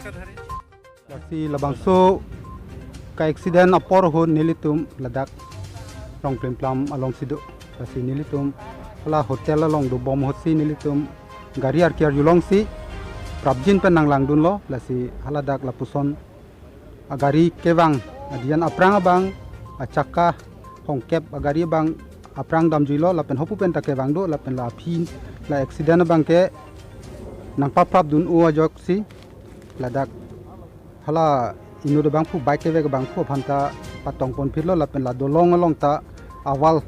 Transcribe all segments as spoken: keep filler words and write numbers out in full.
Lasi labangso ka-accident apor ahut nelitum ladak Rongplimplam alongsi do. Lasi nelitum hala hotel along dobom ahutsi nelitum gari arki arjulongsi prapjin pen nanglangdunlo. Lasi haladak lapuson agari kevang adian aphrang abang achakka hongkep agari abang aphrang damjuilo lapen hopu penta kevang do lapen la aphi la accident abangke nangpaprapdun-o ajoksi ladak hala inut abangphu bike kevek abangphu aphanta patongponphitlo lapen la dolong along ta awal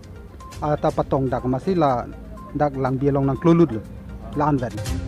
ata patongdak masi ladak langbi along nangklolutlo la-anvet.